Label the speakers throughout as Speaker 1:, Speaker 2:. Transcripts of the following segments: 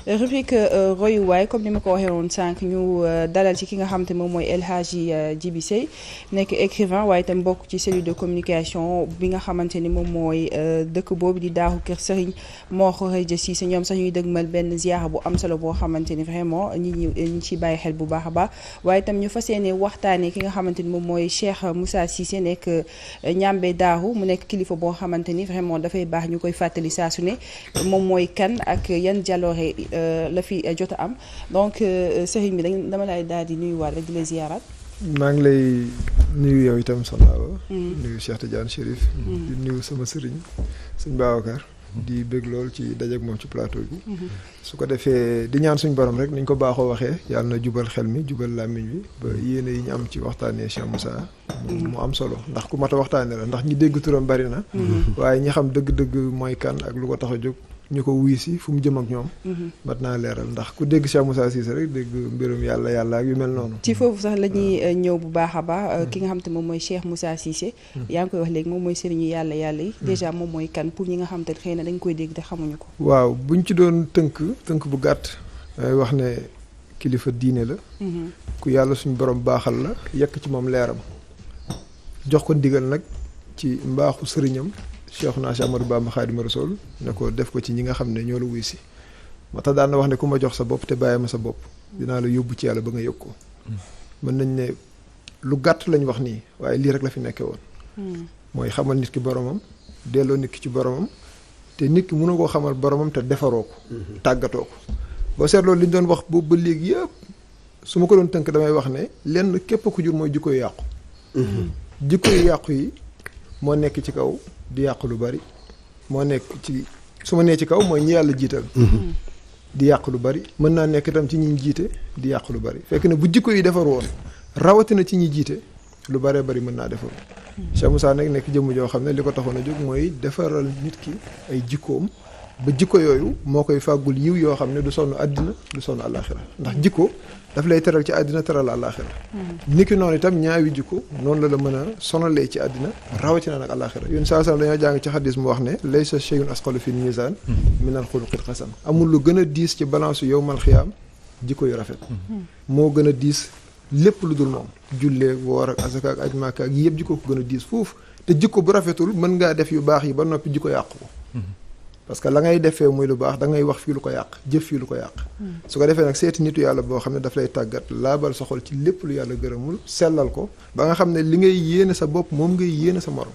Speaker 1: rubrique royuwaay comme ni ma ko waxee woon sànq ñu dalal ci ki nga xam te moom mooy El Hadji Djiby Sèye nekk écrivain waaye itam bokk ci cellule de communication bi nga xamante ni moom mooy dëkk boobu di daaxu kër Serigne Mor Khouredia Cissé ñoom sax ñuy dëgmal benn ziyaara bu am solo boo xamante ni vraiment ñi ciy bàyyi xel bu baax a baax waaye itam ñu fas yéene waxtaanee ki nga xamante ni moom mooy Cheikh Moussa Cissé nekk ñambe daaxu mu nekk kilifa boo xamante ni vraiment dafay baax ñu koy fàttali saa su ne moom mooy kan ak yan jaloore la fi jot a am donc sëriñ bi dama lay daal di nuyuwaat rek di la ziyaaraat.
Speaker 2: maa ngi lay nuyu yow itam soxna Awa. nuyu Cheikh Tidiane Chérif. di nuyu sama sëriñ sëñ Babacar. di bëgg lool ci dajeek moom ci plateau bi. su ko defee di ñaan suñ borom rek niñ ko baaxoo waxee yàlla na jubal xel mi jubal làmmiñ bi ba yéene yi ñu am ci waxtaanee Cheikh Moussa. mu am solo ndax ku mat a waxtaanee la ndax ñi dégg turam bari na. waaye ñi xam dëgg-dëgg mooy kan ak lu ko tax a jóg. ñu ko wuy si fu mu jëm ak ñoom. mat naa leeral ndax ku dégg Cheikh Moussa Cissé rek dégg mbirum yàlla ak yu mel noonu.
Speaker 1: ci foofu sax la ñuy ñëw bu baax a baax ki nga xam te moom mooy Cheikh Moussa Cissé. yaa ngi koy wax léegi moom mooy sëriñu yàlla yi. déjà moom mooy kan pour ñi nga xam te xëy na dañ koy dégg te xamuñu ko.
Speaker 2: waaw buñ ci doon tënk bu gàtt. wax ne kilifa diine la. ku yàlla suñu borom baaxal la yekk ci moom leeram. jox ko ndigal nag ci mbaaxu sëriñam. Cheikhuna Cheikh Ahmadou Bamba Khadimou Rassoul ne ko def ko ci ñi nga xam ne ñoo la wuy si moo tax daan na wax ne ku ma jox sa bopp te bàyyi ma sa bopp dinaa la yóbbu ci yàlla ba nga yëg ko mën nañ ne lu gàtt lañ wax nii waaye lii rek la fi nekkee woon mooy xamal nit ki boromam delloo nit ki ci boromam te nit ki mënoo koo xamal boromam te defaroo ko tàggatoo ko boo seetloo li ñu doon wax boobu ba léegi yëpp su ma ko doon tënk damay wax ne lenn képp ku jur mooy jikko yu yàqu jikko yu yàqu yi moo nekk ci kaw di yàq lu bari moo nekk ci su ma nee ci kaw mooy ñi yàlla jiital di yàq lu bari mën naa nekk itam ci ñi jiite di yàq lu bari fekk ne bu jikko yi defar woon rawatina ci ñi jiite lu baree bari mën naa defaru Cheikh Moussa nag nekk jëmm joo xam ne li ko taxoon a jóg mooy defaral nit ki ay jikkoom ba jikko yooyu moo koy fàggul yiw yoo xam ne du sonn àddina du sonn àllaaxira ndax jikko daf lay teral ci àddina teral àllaaxira niki noonu itam ñaawi jikko noonu la mën a sonalee ci àddina rawatina nag àllaaxira yoon saa sallam dañoo jàng ci xadis mu wax ne laysa shay'un asqalu fi mizan min al xuluqil xasan amul lu gën a diis ci balance yu yowmal xiyaam jikko yu rafet moo gën a diis lépp lu dul moom jullee woor ak asaka ak aj Makka ak yëpp jikko ko gën a diis foofu te jikko bu rafetul mën ngaa def yu baax yi ba noppi jikko yàqu ko parce que la ngay defee muy lu baax da ngay wax fii lu ko yàq jëf fii lu ko yàq su ko defee nag seeti nitu yàlla boo xam ne daf lay tàggat laabal sa xol ci lépp lu yàlla gërëmul sellal ko ba nga xam ne li ngay yéene sa bopp moom ngay yéene sa morom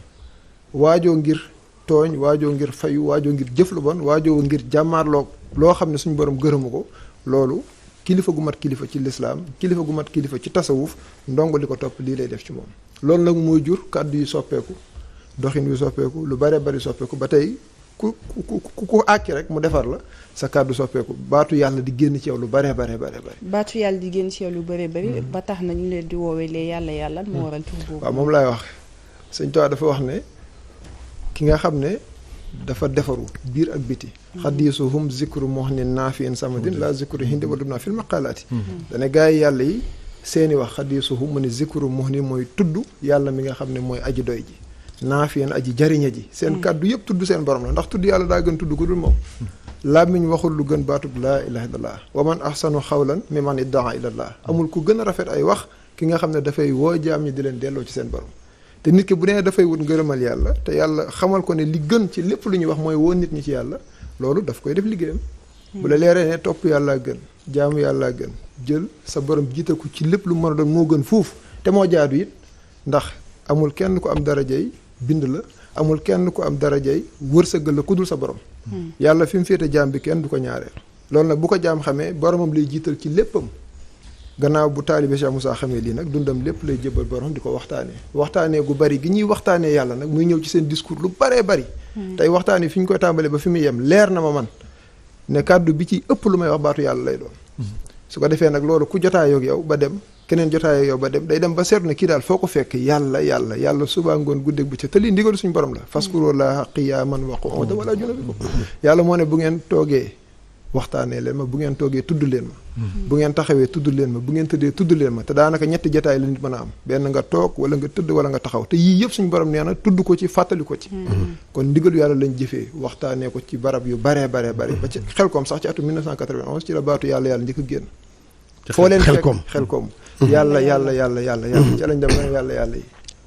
Speaker 2: waajoo ngir tooñ waajoo ngir fayu waajoo ngir jëf lu bon waajoo ngir jàmmaarloo loo xam ne suñu borom gërëmu ko loolu kilifa gu mat kilifa ci lislaam kilifa gu mat kilifa ci tasawuf ndongo li ko topp lii lay def ci moom loolu nag mooy jur kàddu yu soppeeku doxin yu soppeeku lu bare bari soppeeku ba tey ku àkki rek mu defar la sa kàddu soppeeku baatu yàlla di génn ci yow lu bare bare
Speaker 1: baatu yàlla di génn ci yow lu bare bari ba tax na ñu leen di woowee lee yàlla moo waral tur boobu
Speaker 2: waaw moom laay wax sëñ Tuubaa dafa wax ne ki nga xam ne dafa defaru biir ak biti xadiisuhum zikru muhnin naafiin samadin la zikru hindi wa dum naa fil maqaalaati dana gaa yi yàlla yi seeni wax xadiisuhum mu ne zikru muhnin mooy tudd yàlla mi nga xam ne mooy aji doy ji naafiyan aji jariña ji seen kàddu yëpp tudd seen borom la ndax tudd yàlla daa gën tudd ko dul moom làmmiñ waxul lu gën baatub laa ilaha illallah wa man ahsanu xawlan mimman iddaa ilallah amul ku gën a rafet ay wax ki nga xam ne dafay woo jaam ñi di leen delloo ci seen borom te nit ki bu nee dafay wut ngërëmal yàlla te yàlla xamal ko ne li gën ci lépp lu ñuy wax mooy woo nit ñi ci yàlla loolu daf koy def liggéeyam bu la leeree ne topp yàllaa gën jaamu yàllaa gën jël sa borom jiital ko ci lépp lu mën a doon moo gën fuuf te moo jaadu it ndax amul kenn ku am darajay bind la amul kenn ku am darajay wërsëgal la ku dul sa borom yàlla fi mu féete jaam bi kenn du ko ñaareel loolu nag bu ko jaam xamee boromam lay jiital ci léppam gannaaw bu taalibe Cheikh Moussa xamee lii nag dundam lépp lay jëbal borom di ko waxtaanee gu bari gi ñuy waxtaanee yàlla nag muy ñëw ci seen discours lu baree bari tey waxtaanee fi ñu koy tàmbalee ba fi muy yem leer na ma man ne kàddu bi ci ëpp lu may wax baatu yàlla lay doon su ko defee nag loolu ku jotaayoo ak yow ba dem keneen jotaayoo yow ba dem day dem ba seetlu ne kii daal foo ko fekk yàlla subaa ngoon guddeeg bu ca te lii ndigalu suñu borom la faskurullaaha qiyaaman wa qu'uudan wala junubikum yàlla moo ne bu ngeen toogee waxtaanee leen ma bu ngeen toogee tudd leen ma bu ngeen taxawee tudd leen ma bu ngeen tëddee tudd leen ma te daanaka ñetti jataay la nit mën a am benn nga toog wala nga tëdd wala nga taxaw te yii yëpp suñu borom nee na tudd ko ci fàttali ko ci kon ndigalu yàlla lañ jëfee waxtaanee ko ci barab yu baree ba ci Xelkom sax ci atum 1991 ci la baatu yàlla njëkk a génn foo leen Xelkom yàlla ci lañ dem na yàlla yi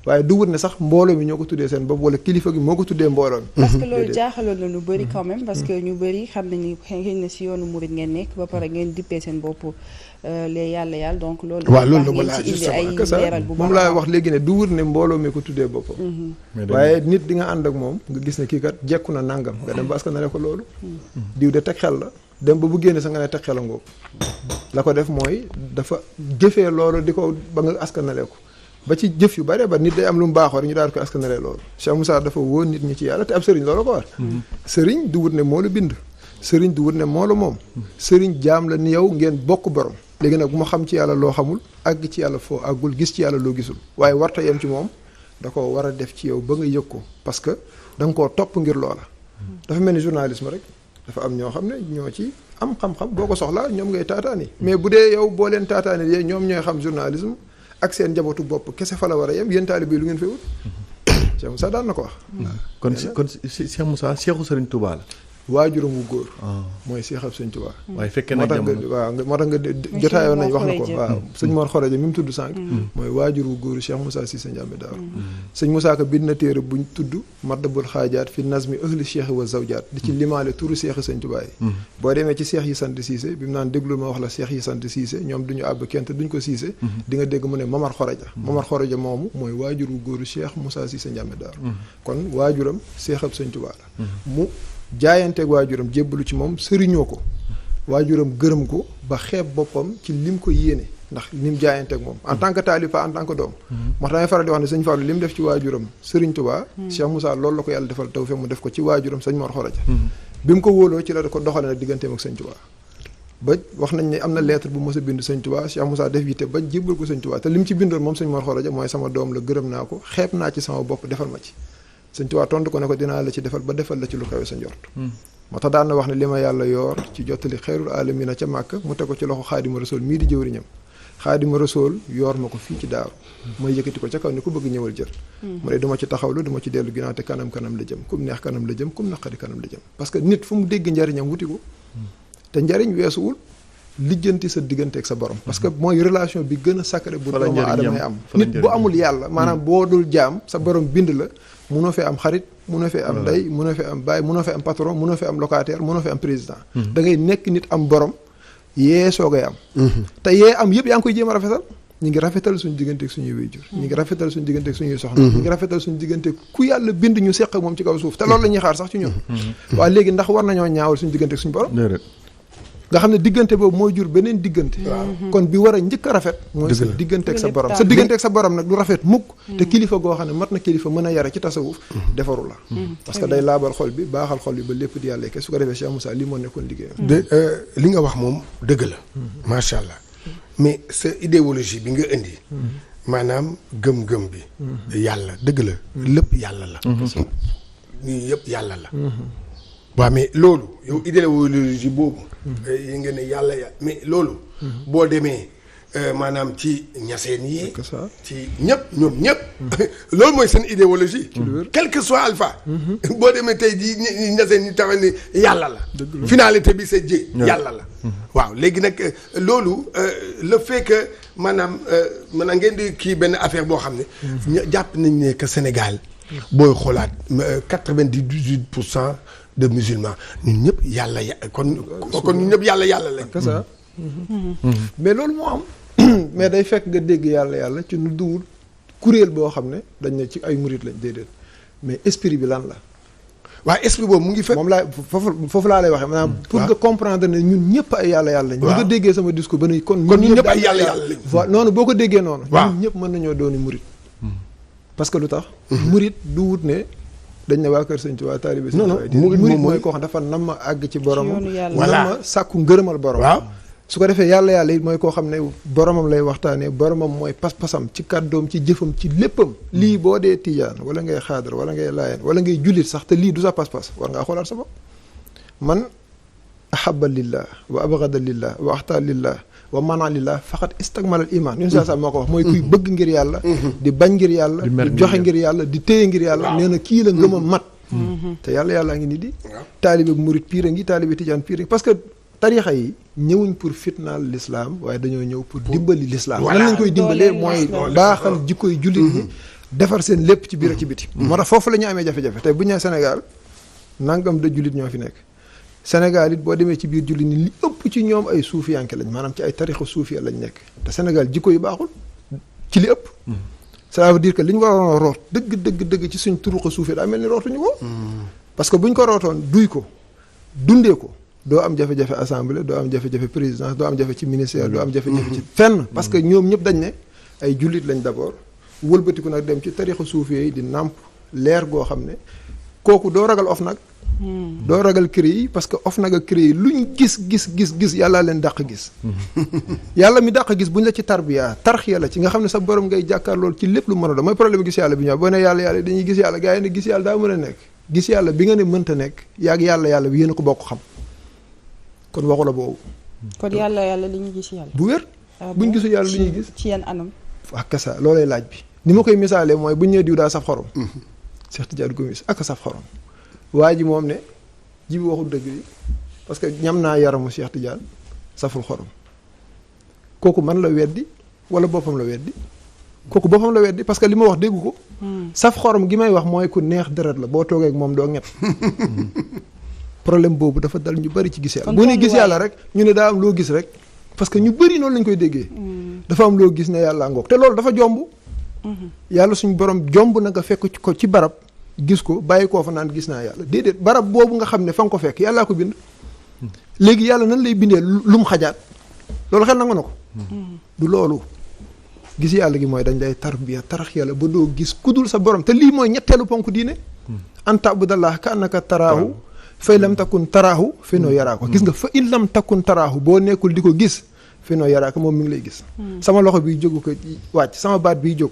Speaker 2: waaye du wut ne sax mbooloo mi ñoo ko tuddee seen bopp wala kilifa gi moo ko tuddee mbooloo mi.
Speaker 1: parce que loolu jaaxaloon na lu bëri quand même parce que ñu bëri xam nañu xëy na si yoonu murid ngeen nekk ba pare ngeen dippee seen bopp les yàlla donc loolu.
Speaker 3: waaw loolu
Speaker 1: ngeen ci indi ay leeral bu baax
Speaker 2: moom laa wax léegi ne du wut ne mbooloo mi ko tuddee boppam. waaye nit di nga ànd ak moom nga gis ne kii kat jekku na nangam nga dem ba askanale ko loolu. diw de teg xel la dem ba bu génne sa nga ne teg xel a ngoog la ko def mooy dafa jëfee loolu di ko ba nga askanale ko. ba ci jëf yu bare ba nit day am lu mu baaxoo rek ñu daal ko askanale loolu Cheikh Moussa dafa woo nit ñi ci yàlla te ab sëriñ loolu ko war sëriñ du wut ne moo la bind sëriñ du wut ne moo la moom sëriñ jaam la ni yow ngeen bokk borom léegi nag bu ma xam ci yàlla loo xamul àgg ci yàlla foo àggul gis ci yàlla loo gisul waaye warta yem ci moom da ko war a def ci yow ba nga yëg ko parce que da nga koo topp ngir loola dafa mel ni journalisme rek dafa am ñoo xam ne ñoo ci am xam-xam boo ko soxlaa ñoom ngay taataani mais bu dee yow boo leen taataani yee ñoom ñooy xam journalisme ak seen njabootu bopp kese fa la war a yem yéen taalibe lu ngeen fay wut Cheikh Moussa daan na ko wax.
Speaker 3: kon Cheikh Moussa Cheikhu Serigne Touba la.
Speaker 2: waajuram wu góor. mooy Cheikh ab Sëñ Touba.
Speaker 3: waaye fekkee na jamono
Speaker 2: moo tax nga jotaayoon nañ wax na ko waaw sëñ Mor Xoreja mi mu tudd sànq. mooy waajur wu góoru Cheikh Moussa Cissé Ndiamé Daaru. sëñ Moussa Ka bind na téere buñ tudd Madabul Xaajaat fi nazmi ahli Cheikh wa zawjaat di ci limaale turu Cheikh Sëñ Touba yi. boo demee ci Cheikh yi sant Cissé bi mu naan déglul ma wax la Cheikh yi sant Cissé ñoom duñu àbb kenn te duñ ko Cissé. di nga dégg mu ne Mamar Xoreja. Mamar Xoreja moomu mooy waajur wu góoru Cheikh Moussa Cissé Ndiamé Daaru. kon waajuram Cheikh ab Sëñ Touba la mu jaayanteeg waajuram jébbalu ci moom sëriñoo ko waajuram gërëm ko ba xeeb boppam ci lim ko yéene ndax lim jaayanteeg moom en tant que taalib pas en tant que doom moo tax damay faral di wax ne sëñ Fallou lim def ci waajuram sëriñ Touba Cheikh Moussa loolu la ko yàlla defal tawfeex mu def ko ci waajuram sëñ Mor Xoreja bi mu ko wóoloo ci la da ko doxale nag digganteem ak sëñ Touba ba wax nañ ne am na lettre bu mos a bind sëñ Touba Cheikh Moussa def yitte ba jébbal ko sëñ Touba te lim ci bindoon moom sëñ Mor Xoreja mooy sama doom la gërëm naa ko xeeb naa ci sama bopp defal ma ci sëñ Tuubaa tontu ko ne ko dinaa la ci defal ba defal la ci lu kawe sa njort moo tax daan na wax ne li ma yàlla yoor ci jottali xeyrul aalamiina ca Màkka mu teg ko ci loxo Xaadimu Rasuul mii di jëwriñam Xaadimu Rasuul yoor ma ko fii ci Daaru mooy yëkkati ko ca kaw ni ku bëgg ñëwal jël mu ne duma ci taxawlu duma ci dellu ginnaaw te kanam la jëm kum neex kanam la jëm kum naqari kanam la jëm parce que nit fu mu dégg njariñam wuti ko te njariñ weesuwul lijjanti sa diggante ak sa borom parce que mooy relation bi gën a sacré bu doomu aadama am nit bu amul yàlla maanaam boo dul jaam sa borom bind la munoo fee am xarit munoo fee am ndey munoo fee am baay munoo fee am patron munoo fee am locataire munoo fee am président da ngay nekk nit am borom yee soogay am te yee am yëpp yaa ngi koy jéem a rafetal ñu ngi rafetal suñu diggante ak suñuy wéyjur ñu ngi rafetal suñu diggante ak suñuy soxna ñu ngi rafetal suñu diggante ku yàlla bind ñu seq ak moom ci kaw suuf te loolu la ñuy xaar sax ci ñun waaw léegi ndax war nañoo ñaawal suñu diggante ak suñu borom nga xam ne diggante boobu mooy jur beneen diggante kon bi war a njëkk a rafet mooy sa diggante ak sa borom sa diggante ak sa borom nag du rafet mukk te kilifa goo xam ne mat na kilifa mën a yare ci tasawuf defaru la parce que day laabal xol bi baaxal xol bi ba lépp di yàlla ke su ko defee Cheikh Moussa lii moo nekkoon liggéeyam
Speaker 3: li nga wax moom dëgg la macha allah mais sa idéologie bi nga indi maanaam gëm-gëm bi yàlla dëgg la lépp yàlla la nii yëpp yàlla la waaw mais loolu yow idéologie boobu yi nga ne yàlla mais loolu boo demee maanaam ci ñaseen yi ci ñëpp ñoom ñëpp loolu mooy seen idéologie quel que soit alpha boo demee tey ji ñaseen ñi taxaw ni yàlla la finalité bi c'est Dieu yàlla la waaw léegi nag loolu le fait que maanaam ngeen di kii benn affaire boo xam ne jàpp nañ ne que Sénégal booy xoolaat 98% de musulmans ñun ñëpp yàlla kon ñun ñëpp yàlla lañ.
Speaker 2: c'est ça mais loolu moo am mais day fekk nga dégg yàlla ci nu duwul kuréel boo xam ne dañ ne ci ay murit lañ déedéet mais esprit bi lan la.
Speaker 3: waaw esprit boobu mu ngi fekk.
Speaker 2: moom laa foofu laa lay waxee maanaam pour nga comprendre ne ñun ñëpp ay yàlla lañ. waaw nga déggee sama discours ba ne kon ñun ñëpp ay yàlla lañ. waaw noonu boo ko déggee noonu. waaw ñun ñëpp mën nañoo dooni murit. parce que lu tax. murit du wut ne. dañ ne waa kër Sëñ Tuubaa taalibe Sëñ Tuubaa murit mooy koo xam dafa nam ma àgg ci boromam nam ma sàkku ngërëmal borom waaw su ko defee yàlla it mooy koo xam ne boromam lay waxtaanee boromam mooy pas-pasam ci kàddoom ci jëfam ci léppam lii boo dee tijaan wala ngay xaadar wala ngay laayeen wala ngay jullit sax te lii du sa pas-pas war ngaa xoolaat sa bopp man ahabba lillah wa abghada lillah wa axtaar lillah wa mana lillah faqat istakmalal iman ñun saa moo ko wax mooy kuy bëgg ngir yàlla di bañ ngir yàlla di joxe ngir yàlla di téye ngir yàlla nee na kii la ngëm a mat te yàllaa ngi ni di taalibe murit piir a ngi taalibe tijaan piir a ngi parce que tarixa yi ñëwuñ pour fitnaal l'islam waaye dañoo ñëw pour dimbali l'islam nan lañ koy dimbalee mooy baaxal jikkoy jullit ñi defar seen lépp ci biir ak ci biti moo tax foofu la ñu amee jafe-jafe tey bu ñu nee Sénégal nangam de jullit ñoo fi nekk Sénégal it boo demee ci biir jullit ñi li ëpp ci ñoom ay suufiyanke lañ maanaam ci ay tarixa suufiya lañ nekk te Sénégal jikko yu baaxul ci li ëpp ça veut dire que li ñu waroon a root dëgg ci suñ turuqa suufiya daa mel ni rootuñu ko parce que buñ ko rootoon duy ko dundee ko doo am jafe-jafe assemblée doo am jafe-jafe présidence doo am jafe ci ministère doo am jafe-jafe ci fenn parce que ñoom ñëpp dañ ne ay jullit lañ d'abord wëlbatiku nag dem ci tarixa suufiya yi di nàmp leer goo xam ne kooku doo ragal of nag doo ragal CREI yi parce que of nag ak CREI yi luñ gis yàllaa leen dàq gis yàlla mi dàq gis buñ la ci tarbiya tarxiya la ci nga xam ne sa borom ngay jàkkaar loolu ci lépp lu mën a doon mooy problème gis yàlla bi ñëw boo ne yàlla dañuy gis yàlla gars yi ne gis yàlla daa mën a nekk gis yàlla bi nga ne mënta nekk yaag yàlla bi yéen a ko bokk xam kon waxu la boobu
Speaker 1: kon yàlla li ñuy gis yàlla
Speaker 2: bu wér buñ gisul yàlla li ñuy gis
Speaker 1: ci yan anam
Speaker 2: ak kasa loolay laaj bi ni ma koy misaalee mooy buñ nee diw daa saf xorom Cheikh Tidiane Gomis ak saf xorom waa ji moom ne ji bi waxul dëgg yi parce que ñam naa yaramu Cheikh Tidiane saful xorom kooku man la weddi wala boppam la weddi kooku boppam la weddi parce que li ma wax déggu ko saf xorom gi may wax mooy ku neex deret la boo toogee ak moom doo ñett problème boobu dafa dal ñu bari ci gis yàlla boo ne gis yàlla rek ñu ne daa am loo gis rek parce que ñu bari noonu lañ koy déggee dafa am loo gis ne yàlla ngoog te loolu dafa jomb yàlla suñu borom jomb na nga fekk ko ci barab gis ko bàyyi koo fa naan gis naa yàlla déedéet barab boobu nga xam ne fa nga ko fekk yàllaa ko bind léegi yàlla nan lay bindee lu mu xajaat loolu xel nangu na ko du loolu gis yàlla gi mooy dañ lay tarbiya tarax yàlla ba doo gis kudul sa borom te lii mooy ñetteelu ponk diine an ta'budallaha ka annaka taraahu fa in lam takun taraahu fa innahu yaraaka gis nga fa in lam takun taraahu boo nekkul di ko gis fa innahu yaraaka moom mi ngi lay gis sama loxo biy jógu ko wàcc sama baat biy jóg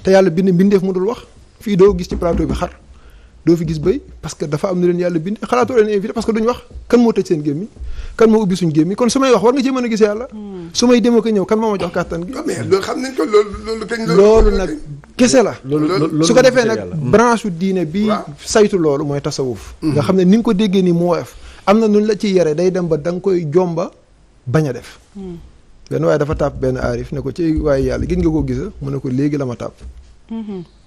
Speaker 2: te yàlla bind mbindeef mu dul wax fii doo gis ci plateau bi xar doo fi gis bëy parce que dafa am na leen yàlla bind xalaatoo leen invité parce que duñ wax kan moo tëj seen gémmi kan moo ubbi suñ gémmi kon su may wax war nga cee mën a gis yàlla su may demoo ko ñëw kan moo ma jox kàttan gi
Speaker 3: mais loolu xam nañ ko
Speaker 2: loolu nag kese la su ko defee nag branche diine bi saytu loolu mooy tasawuf nga xam ne ni nga ko déggee ni mu woyof am na nun la ci yere day dem ba da nga koy jomba bañ a def benn waaye dafa tàpp benn aarif ne ko ci waaye yàlla gis nga ko gisa mu ne ko léegi la ma tàpp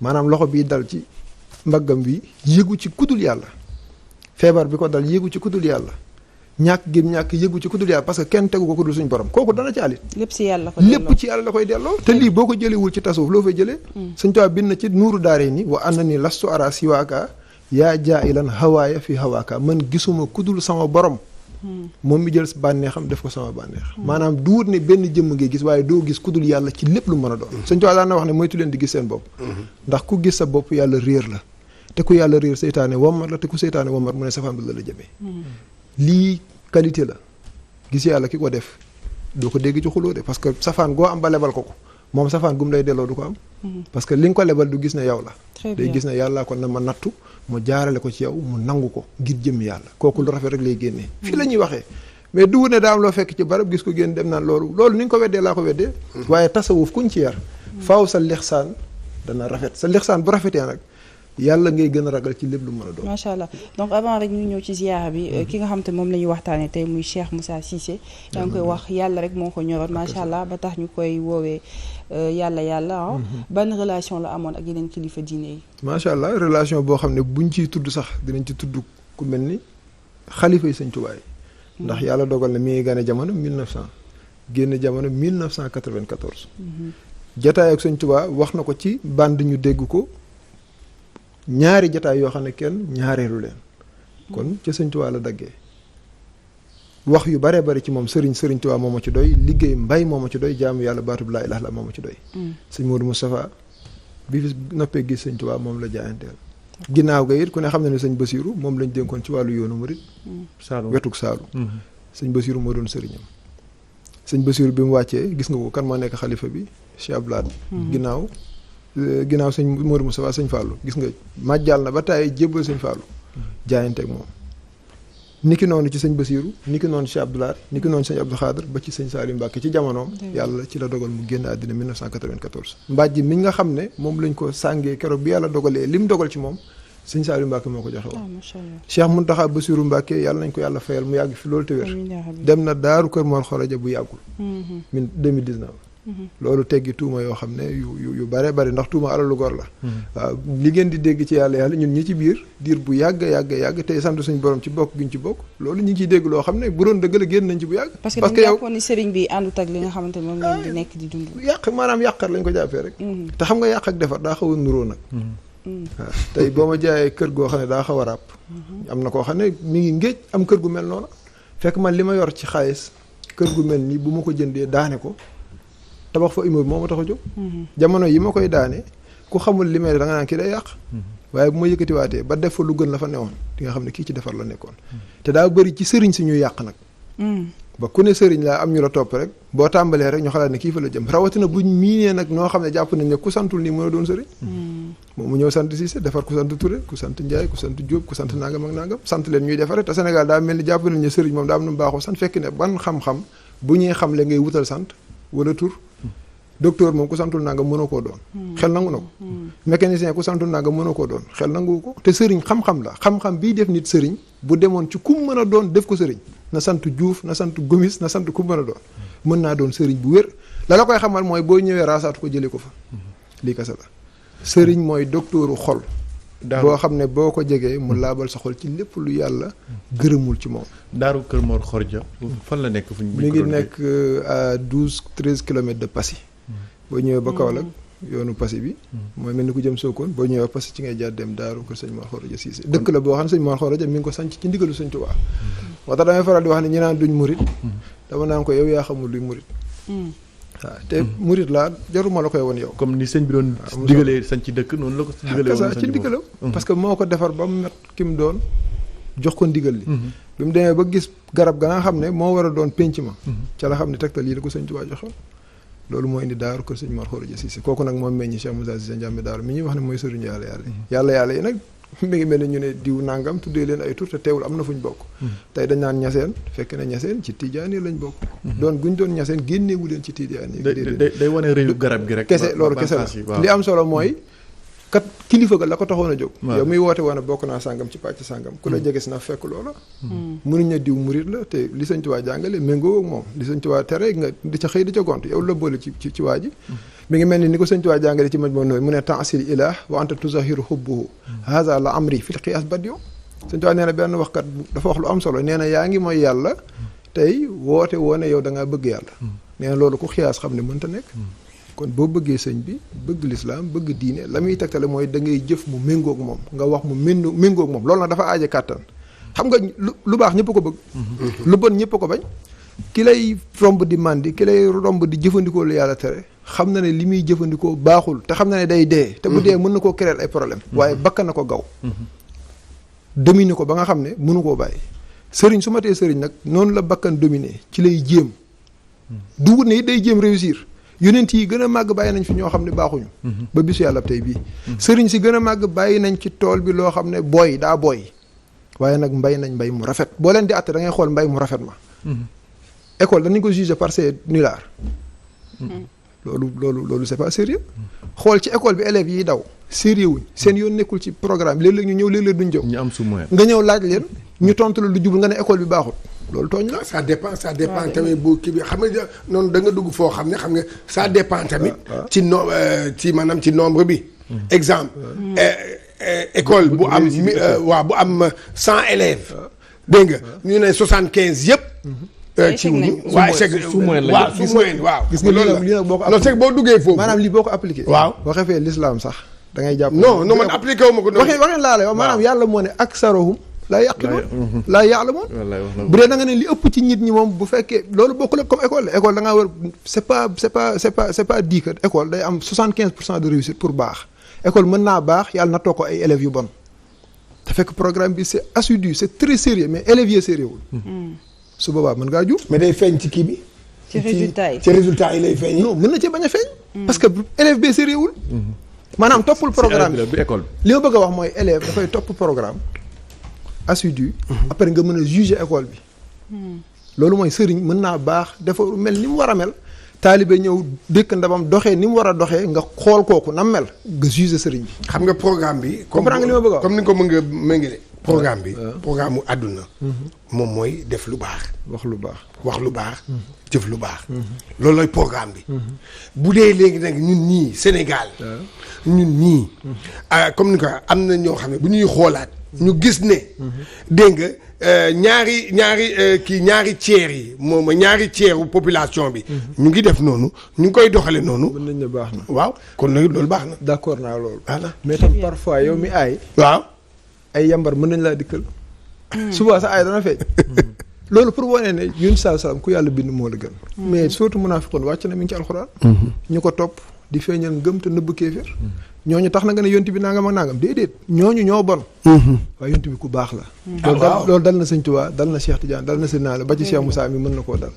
Speaker 2: maanaam loxo bii dal ci mbaggam bi yéegu ci kudul yàlla feebar bi ko dal yéegu ci kudul yàlla ñàkk yéegu ci kudul yàlla parce que kenn tegu ko kudul suñu borom kooku dana ci alit
Speaker 1: lépp ci yàlla
Speaker 2: la koy delloo te lii boo ko jëlewul ci tasawuf loo fay jëlee suñ tubaab bind na ci nuuru daare ni wa anna ni lastu ara siwaaka yaa jaa'ilan hawaaya fi hawaaka man gisuma kudul sama borom moom mi jël bànneexam def ko sama bànneex maanaam du wut ne benn jëmm ngay gis waaye doo gis kudul yàlla ci lépp lu mën a doon suñ tubaab daan na wax ne moytu leen di gis seen bopp ndax ku gis sa bopp yàlla réer la te ku yàlla réer seytaane wommat la te ku seytaane wommat mu ne safaan bi la jëmee lii qualité la gis yàlla ki ko def doo ko dégg ci xuloo de parce que safaan goo am ba lebal ko moom safaan gum lay delloo du ko am parce que li nga ko lebal du gis ne yow la day gis ne yàllaa ko na ma nattu mu jaarale ko ci yow mu nangu ko ngir jëm yàlla kooku lu rafet rek lay génnee fii la ñuy waxee mais du ne daa am loo fekk ci barab gis ko génn dem naan loolu ni nga ko weddee laa ko weddee waaye tasawuf kuñ ci yar faaw sa lixsaan dana rafet sa lixsaan bu rafetee nag yàlla ngay gën a ragal ci lépp lu mën a doon.
Speaker 1: macha allah donc avant rek ñu ñëw ci ziyaara bi ki nga xam te moom la ñuy waxtaanee tey muy Cheikh Moussa Cissé. yaa ngi koy wax yàlla rek moo ko ñoroon macha allah ba tax ñu koy woowee yàlla ban relation la amoon ak yeneen kilifa diine yi.
Speaker 2: macha allah relation boo xam ne buñ ciy tudd sax dinañ ci tudd ku mel ni xalifa yi Sëñ Tuubaa yi ndax yàlla dogal na mi ngi gane jamono 1900 génn jamono 1994. jataay ak Sëñ Tuubaa wax na ko ci bande ñu dégg ko. ñaari jataay yoo xam ne kenn ñaareelu leen kon ca Sëñ Tuubaa la daggee wax yu baree bari ci moom Sëriñ Tuubaa moo ma ci doy liggéey mbay moo ma ci doy jaamu yàlla baatu bi laa ilaaha illallaah moo ma ci doy sëñ Modou Moustapha bi fi noppee gis Sëñ Tuubaa moom la jaayanteel ginnaaw ga it ku ne xam ne ne sëñ Basiiru moom lañ dénkoon ci wàllu yoonu murit wetug Saalu sëñ Basiiru moo doon sëriñam sëñ Basiiru bi mu wàccee gis nga ko kan moo nekk xalifa bi Cheikh Abdoulaye ginnaaw sëñ Modou Moustapha sëñ Fallou gis nga màjjal na ba tàyyi jébbal sëñ Fallou jaayanteeg moom niki noonu ci sëñ Basiiru niki noonu ci Cheikh Abdoulaye niki noonu ci sëñ Abdou Khadr ba ci sëñ Saliou Mbacke ci jamonoom yàlla ci la dogal mu génn àddina 1994 mbàjj mi nga xam ne moom lañ ko sàngee keroog bi yàlla dogalee lim dogal ci moom sëñ Saliou Mbacke moo ko joxe woon Cheikh Mountakha Bassirou Mbacke yàlla nañ ko yàlla fayal mu yàgg fi loolu te wér dem na daaru Kër Mor Xoroja bu yàggul 2019 loolu teggi tuuma yoo xam ne yu bare bari ndax tuuma alalu gor la waaw li ngeen di dégg ci yàlla ñun ñi ci biir diir bu yàgg tey sant suñu borom ci bokk giñ ci bokk loolu ñu ngi ciy dégg loo xam ne bu doon dëgg la génn nañ ci bu yàgg parce que yow
Speaker 1: jàppoon ni sëriñ bi àndut ak li nga xamante moom ngeen di nekk di dund
Speaker 2: yàq maanaam yàqar lañ ko jàppee rek te xam nga yàq ak defar daa xaw a nuroo nag waaw tey boo ma jaayee kër goo xam ne daa xaw a ràpp am na koo xam ne mi ngi ngéej am kër gu mel noonu fekk man li ma yor ci xaalis kër gu mel nii bu ma ko jëndee daane ko tabax fa immeuble moo ma tax a jóg jamono yi ma koy daane ku xamul li may da nga naan kii day yàq waaye bu ma yëkkatiwaatee ba def fa lu gën la fa newoon di nga xam ne kii ci defar la nekkoon te daa bëri ci sëriñ si ñuy yàq nag ba ku ne sëriñ laa am ñu la topp rek boo tàmbalee rek ñu xalaat ne kii fa la jëm rawatina buñ miinee nag noo xam ne jàpp nañ ne ku santul nii mën a doon sëriñ moom mu ñëw sant Cissé defar ku sant Touré ku sant Ndiaye ku sant Diop ku sant nangam ak nangam sant leen ñuy defare te Sénégal daa mel ni jàpp nañ ne sëriñ moom daa am nu mu baaxoo sant fekk ne ban xam-xam bu ñuy xam le ngay wutal sant wala tur docteur moom ku santul nangam mënoo koo doon xel nangu na ko mécanicien ku santul nangam mënoo koo doon xel nangu ko te sëriñ xam-xam la xam-xam bii def nit sëriñ bu demoon ci kum mën a doon def ko sëriñ na sant Diouf na sant Gomis na sant kum mën a doon mën naa doon sëriñ bu wér la koy xamal mooy boo ñëwee raasaatu ko jëlee ko fa lii kese la sëriñ mooy docteuru xol boo xam ne boo ko jegee mu laabal sa xol ci lépp lu yàlla gërëmul ci moom
Speaker 4: daaru Kër Mor Xoroja fan la nekk fu ñu
Speaker 2: mi ngi nekk à 12-13 kilomètres de Passy boo ñëwee ba Kaolack yoonu Passy bi mooy mel ni ku jëm Sokone boo ñëwee Passy ci ngay jaar dem daaru kër sëñ Mor Xoroja Cissé dëkk la boo xam ne sëñ Mor Xoroja mi ngi ko sanc ci ndigalu sëñ Tuubaa moo tax damay faral di wax ne ñi naan duñ murit dama naan ko yow yaa xamul luy murit waaw te murit laa jaruma la koy woon yow
Speaker 4: comme ni sëñ bi doon digalee sañ ci dëkk noonu la ko digalee woon
Speaker 2: ci ndigalam parce que moo ko defar ba mu met ki mu doon jox ko ndigal li bi mu demee ba gis garab ga nga xam ne moo war a doon pénc ma ca la xam ne tegtal lii la ko sëñ Tuubaa joxoon loolu moo indi daaru kër sëñ Mor Xoroja Cissé kooku nag moom meññi Cheikh Moussa Cissé Ndiamé daaru mi ñuy wax ne mooy sëriñ yàlla yi nag mi ngi mel ni ñu ne diw nangam tuddee leen ay tur te teewul am na fu ñu bokk tey dañ naan ñaseen fekk na ñaseen ci tijaan yi lañ bokk doon guñ doon ñaseen génneewu leen ci tijaan yi
Speaker 4: day wane réyu garab gi rek
Speaker 2: kese loolu kese la li am solo mooy kat kilifa ga la ko taxoon a jóg yow muy woote woon a bokk naa sàngam ci pàcc sàngam ku la jege si na fekk loola mënuñ na diw murit la te li sëñ Tuubaa jàngale méngoo ak moom li sëñ Tuubaa tere nga di ca xëy di ca gont yow la boole ci waa ji mi ngi mel ni ko sëñ Tuubaa jàngale ci maj moo nooy mu ne ta'sil ilah wa anta tuzahiru hubbuhu haza la amri fil qiyaas badio sëñ Tuubaa nee na benn waxkat dafa wax lu am solo nee na yaa ngi mooy yàlla tey woote woone yow da ngaa bëgg yàlla nee na loolu ku xiyaas xam ne mënta nekk kon boo bëggee sëñ bi bëgg lislaam bëgg diine la muy tegtale mooy da ngay jëf mu méngoog moom nga wax mu méngoog moom loolu nag dafa aaje kàttan xam nga lu baax ñëpp ko bëgg lu bon ñëpp ko bañ ki lay romb di màndi ki lay romb di jëfandikoo lu yàlla tere xam na ne li muy jëfandikoo baaxul te xam na ne day dee te bu dee mën na koo créer ay problème waaye bakkan na ko gaw dominer ko ba nga xam ne mënu koo bàyyi sëriñ su ma tee sëriñ nag noonu la bakkan dominer ci lay jéem du wut ne day jéem réussir yonent yi gën a màgg bàyyi nañ fi ñoo xam ne baaxuñu ba bisu yàlla tey bii sëriñ si gën a màgg bàyyi nañ ci tool bi loo xam ne booy daa booy waaye nag mbay nañ mbay mu rafet boo leen di àtte da ngay xool mbay mu rafet ma école danañ ko juger par ses nullards loolu c'est pas sérieux xool ci école bi élèves yi daw sérieux wuñ seen yoon nekkul ci programme léeg-léeg ñu ñëw léeg-léeg duñ jëw
Speaker 4: ñu am sous-moyen
Speaker 2: nga ñëw laaj leen ñu tontu la lu jubul nga ne école bi baaxul loolu tooñ la.
Speaker 3: ça dépend tamit bu kii bi xam nga noonu da nga dugg foo xam ne xam nga ça dépend tamit. ci ci maanaam ci nombre bi. exemple. école bu am bu am 100 élèves. dégg nga ñu ne 75 yëpp. ci wuñu waaw sous-moyen waaw.
Speaker 2: gis nga lii nag boo ko
Speaker 3: appliqué boo duggee foofu.
Speaker 2: maanaam lii boo ko appliqué.
Speaker 3: waaw
Speaker 2: boo xefee l'islam sax da ngay jàpp.
Speaker 3: non man appliqué wu ma ko.
Speaker 2: waxee laa lay wax maanaam yàlla moo ne aksaruhum laa yaqiluun laa ya'lamuun bu dee da nga ne li ëpp ci nit ñi moom bu fekkee loolu bokkul ak comme école la école da ngaa war c'est pas dit que école day am 75% de réussite pour baax école mën naa baax yàlla na toog ko ay élèves yu bon te fekk programme bi c'est assidu c'est très sérieux mais élèves yi sérieux wul su boobaa mën ngaa jur
Speaker 3: mais day feeñ ci kii bi
Speaker 1: ci résultat
Speaker 3: yi lay feeñ
Speaker 2: non mën na ci bañ a feeñ parce que élève bi sérieux wul maanaam toppul programme
Speaker 4: bi école
Speaker 2: li ma bëgg a wax mooy élève dafay topp programme assidu. après nga mën a juger école bi. loolu mooy sëriñ mën naa baax dafa mel ni mu war a mel. taalibe ñëw dëkk ndabam doxee ni mu war a doxee nga xool kooku na mel nga juger sëriñ bi.
Speaker 3: xam nga programme bi.
Speaker 2: comprendre nga li ma bëgg a wax
Speaker 3: comme ni nga ko mën nga méngale. programme bi programme mu àdduna. moom mooy def lu baax.
Speaker 2: wax lu baax.
Speaker 3: wax lu baax. jëf lu baax. loolu looy programme bi. bu dee léegi nag ñun ñii Sénégal. ñun ñii. comme ni ko am na ñoo xam ne bu ñuy xoolaat. ñu gis ne. dégg nga ñaari tiers yi moom ñaari tiers population bi. ñu ngi def noonu ñu ngi koy doxale noonu.
Speaker 2: mën nañ ne baax na.
Speaker 3: waaw kon nag loolu baax na.
Speaker 2: d'accord naa loolu.
Speaker 3: voilà
Speaker 2: mais tam parfois yow mi aay.
Speaker 3: waaw.
Speaker 2: ay yambar mën nañ laa dikkal. suba sa aay dana feeñ. loolu pour wane ne yun saa salaam ku yàlla bind moo la gën. mais surtout munaafiqoon wàcc na mi ngi ci alxuraan. ñu ko topp di feeñal ngëm te nëbb kéefër. ñooñu tax na nga ne yonent bi nangam ak nangam déedéet ñooñu ñoo bon. waaye yonent bi ku baax la. loolu dal na Sëñ Tuubaa dal na Cheikh Tidiane dal na Sëñ Naala ba ci Cheikh Moussa mi mën na koo dal.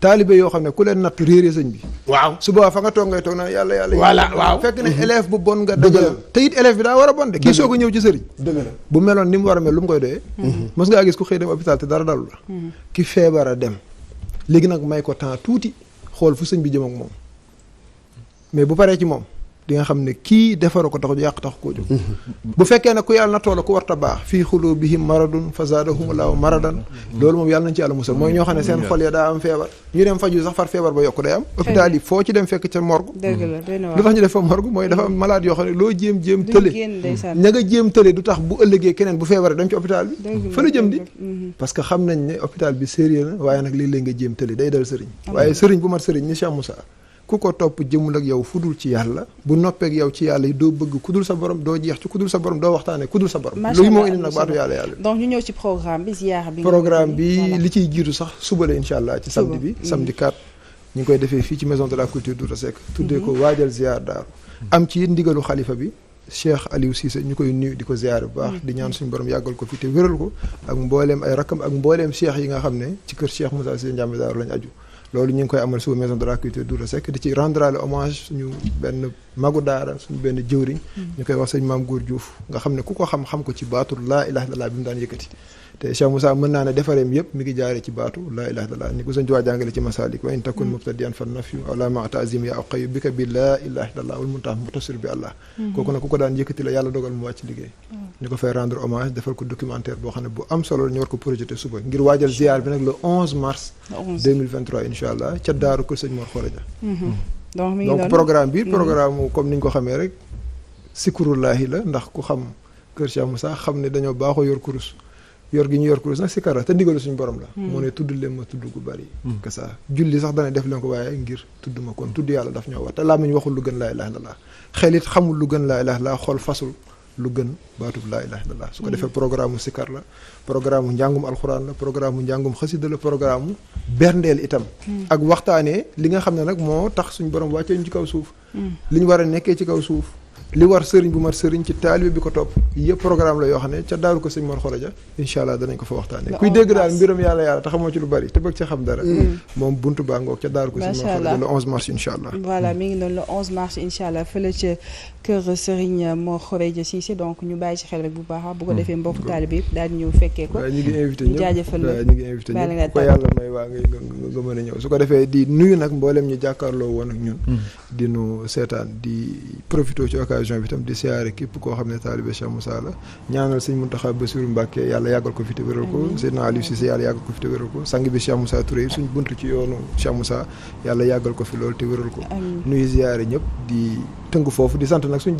Speaker 2: taalibe yoo xam ne ku leen natt réeree sëñ bi.
Speaker 3: waaw
Speaker 2: suba fa nga toog ngay toog naan yàlla.
Speaker 3: voilà waaw
Speaker 2: fekk ne élève bu bon nga. dëgg la te it élève bi daa war a bon de. kii soog a ñëw ci sëriñ.
Speaker 3: dëgg la
Speaker 2: bu meloon ni mu war a mel lu mu koy doyee. mos ngaa gis ku xëy dem hôpital te dara dalul la. ki feebar a dem. léegi nag may ko temps tuuti xool fu sëñ bi jëm ak moom mais bu paree ci moom di nga xam ne kii defaru ko tax yàq tax koo jóg. bu fekkee ne ku yàlla na toola ku warta baax fii xuluubihim maradun fa zaadahumullahu maradan loolu moom yàlla nañ ci yàlla musal mooy ñoo xam ne seen xol ya daa am feebar ñu dem faju sax far feebar ba yokk day am hôpital yi foo ci dem fekk ca morgue lu tax ñu def fa morgue mooy dafa am malade yoo xam ne loo jéem tële ña nga jéem tële du tax bu ëllëgee keneen bu feebaree dem ci hôpital bi fa la jëm di parce que xam nañ ne hôpital bi sérieux na waaye nag léeg-léeg nga jéem tële day dal sëriñ waaye sëriñ bu mat sëriñ ni Cheikh Moussa ku ko topp jëmul ak yow fudul ci yàlla bu noppeek yow ci yàlla yi doo bëgg kudul sa borom doo jeex ci kudul sa borom doo waxtaane kudul sa borom luy moo indi nag baatu yàlla
Speaker 1: donc ñu ñëw ci programme bi ziar bi
Speaker 2: programme bi li ciy jiitu sax suba la incha allah ci samedi bi samedi 4 ñu ngi koy defee fii ci maison de la culture Douta Seck tuddee ko waajal ziar daaru am ci ndigalu xalifa bi Cheikh Aliou Cissé ñu koy nuyu di ko ziar bu baax di ñaan suñu borom yàggal ko fi te wéral ko ak mbooleem ay rakkam ak mbooleem cheikh yi nga xam ne ci kër Cheikh Moussa Cissé Ndiamé daaru lañ aju loolu ñu ngi koy amal suba maison de la culture Douta Seck di ci rendre hommage suñu benn magu daara suñu benn jëwriñ ñu koy wax sëñ Maam Góor Diouf nga xam ne ku ko xam ko ci baatu laa ilaha illallah bi mu daan yëkkati te Cheikh Moussa mën naa ne defareem yëpp mi ngi jaaree ci baatu laa ilaha illallah ni ko sëñ Tuubaa jàngale ci masalik wa in takun mubtadiyan fa nafyu ala ma ta'zim ya aqayu bi ka bi laa ilaha illallah wal muntaha mutasir bi allah kooku nag ku ko daan yëkkati la yàlla dogal mu wàcc liggéey ñu ko fay rendre hommage defal ko documentaire boo xam ne bu am solo la ñu war ko projeté suba ngir waajal ziar bi nag le 11 mars 2023 incha allah ca daaru kër sëñ Mor Xoreja donc programme bi programme comme ni ñu ko xamee rek sikurullahi la ndax ku xam kër Cheikh Moussa xam ne dañoo baaxoo yor kurus yor gi ñu yor kurus nag sikar la te ndigalu suñu borom la moo ne tudd leen ma tudd gu bari que ça julli sax dana def leen ko waaye ngir tudd ma kon tudd yàlla daf ñoo war te làmmiñ waxul lu gën laa ilaha illallah xel it xamul lu gën laa ilaha illallah xol fasul lu gën baatub laa ilaha illallah su ko defee programme mu sikar la programme mu njàngum alxuraan la programme mu njàngum xasida la programme mu berndeel itam ak waxtaanee li nga xam ne nag moo tax suñu borom wàccee ñu ci kaw suuf li ñu war a nekkee ci kaw suuf li war sëriñ bu mat sëriñ ci taalibe bi ko topp yëpp programme la yoo xam ne ca daaru ko sëñ Mor Xoreja incha allah danañ ko fa waxtaanee kuy dégg daal mbiram yàlla te xamoo ci lu bari te bëgg ci xam dara moom buntu baa ngoog ca daaru ko sëñ Mor Xoreja le 11 mars incha allah
Speaker 1: voilà mi ngi noonu le 11 mars incha allah fële ca kër Serigne Mor Xoreja Cissé donc ñu bàyyi ci xel rek bu baax bu ko defee mbokk taalibe yëpp daal di ñëw fekkee ko
Speaker 2: ñu ngi invité ñëpp
Speaker 1: jaajëfal
Speaker 2: ñu ngi invité ñëpp ko yàlla may waa nga mën a ñëw su ko defee di nuyu nag mbooleem ñu jàkkaarloo woon ak ñun di nu seetaan di profité ci occasion bi tam di képp koo xam ne taalibe Cheikh Moussa la ñaanal sëñ Mountakha Bassirou Mbacké yàlla yàggal ko fi te wéral ko Seydina Aliou Cissé yàlla yàggal ko fi te wéral ko sang bi Cheikh Moussa Touré suñ buntu ci yoonu Cheikh Moussa yàlla yàggal ko fi loolu te wéral ko nuyu ziyaare ñëpp di tënk foofu di sant nag suñ